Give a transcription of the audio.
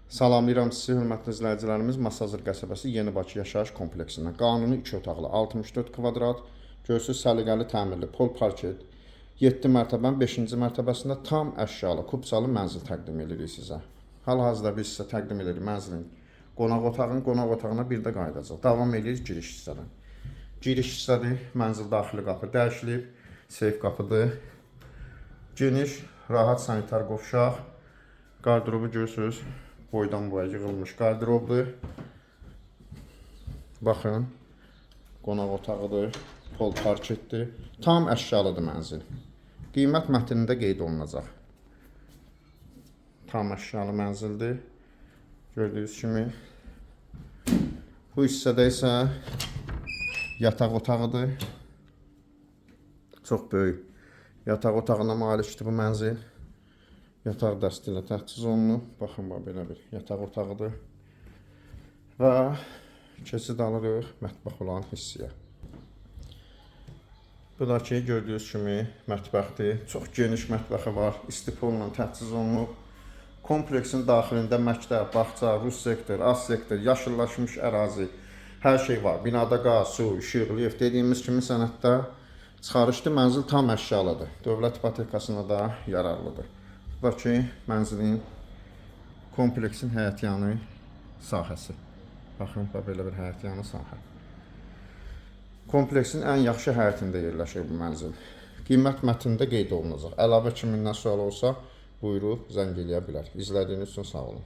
Salamlayıram sizi, hörmətli izləyicilərimiz. Masazır qəsəbəsi Yeni Bakı yaşayış kompleksindən. Qanuni 2 otaqlı, 64 kvadrat, görürsüz səliqəli təmirli, pol parket, 7 mərtəbənin 5-ci mərtəbəsində tam əşyalı, kupçalı mənzil təqdim edirik sizə. Hal-hazırda biz sizə təqdim edirik mənzilin qonaq otağını, qonaq otağına bir də qayıdacaq. Davam edirik giriş hissədən. Giriş hissədir, mənzil daxili qapı dəyişilib, seyf qapıdır. Geniş, rahat sanitar qovşaq. Qardırobu görürsüz, boydan boya yığılmış qardıropdur. Baxın, qonaq otağıdır, pol parketdir. Tam əşyalıdır mənzil. Qiymət mətnində qeyd olunacaq. Tam əşyalı mənzildir. Gördüyünüz kimi. Bu hissədə isə yataq otağıdır. Çox böyük yataq otağına malikdir bu mənzil. Yataq dəsti ilə təchiz olunub. Baxın, bax belə bir yataq otağıdır. Və keçid alırıq mətbəx olan hissəyə. Bu da ki, gördüyünüz kimi mətbəxdir. Çox geniş mətbəxi var. İstipolla təchiz olunub. Kompleksin daxilində məktəb, bağça, rus sektor, az sektor, yaşıllaşmış ərazi, hər şey var. Binada qaz, su, işıq, lift dediyimiz kimi sənəddə çıxarışlı mənzil tam əşyalıdır. Dövlət ipotekasına da yararlıdır. Bu da ki, mənzilin kompleksin həyətyanı sahəsi. Baxın, bax belə bir həyətyanı sahə. Kompleksin ən yaxşı həyətində yerləşir bu mənzil. Qiymət mətnində qeyd olunacaq. Əlavə kimindən sual olsa, buyurub zəng eləyə bilər. İzlədiyiniz üçün sağ olun.